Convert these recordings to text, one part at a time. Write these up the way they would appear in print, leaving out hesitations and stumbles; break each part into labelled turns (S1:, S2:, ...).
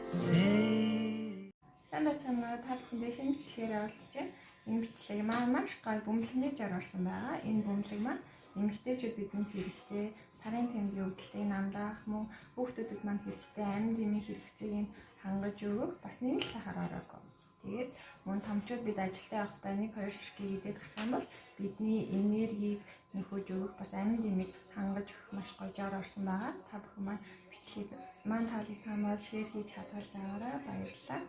S1: Say
S2: Сайн байцгаана уу? Та бүхэндээ шинэ бичлэгээр уулзж байна. Энэ бичлэг маань маш гоё бөмбөлгөний жар орсон байгаа. Энэ бөмбөлөг маань эмэгтэйчүүд бидэнд хэрэгтэй, сарын тэмдгийн үүдэлтэй намдаах мөн хүүхдүүдэд маань хэрэгтэй амин дэмий хэрэгцээг нь хангаж өгөх бас нэмэлт сахар ороогүй. Тэгээд мөн томчууд бид ажилдаа явахдаа 1 2 ширхгийг идээд гарах юм бол бидний энергийг нөхөж өгөх бас амин дэмийг хангаж өгөх маш гоё жар орсон байгаа. Та бүхэн маань бичлэг маань таалагдсан бол share хийж хадгалж аваарай. Баярлалаа.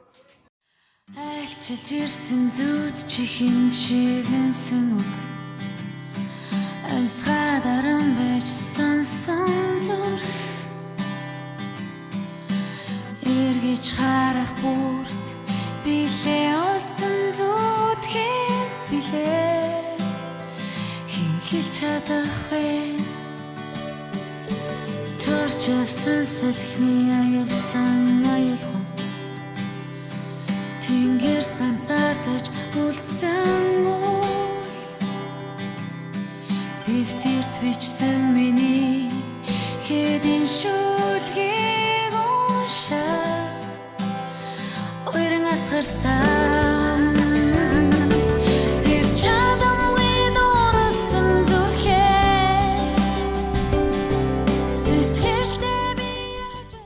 S3: Айлчилж ирсэн зүуд чихэнд шивэнсэн үг Амьсгаа даран байж сонсон зүрх Эргэж харах бүрт билээ усан зүуд хэн билээ Хэн хэлж чадах вэ Турч явсан салхины аялсан аялгау Тэнгэрт ганцаардаж үлдсэн үл Дэвтэрт бичсэн миний хэдэн шүлгийг уншаад Уяран асгарсан.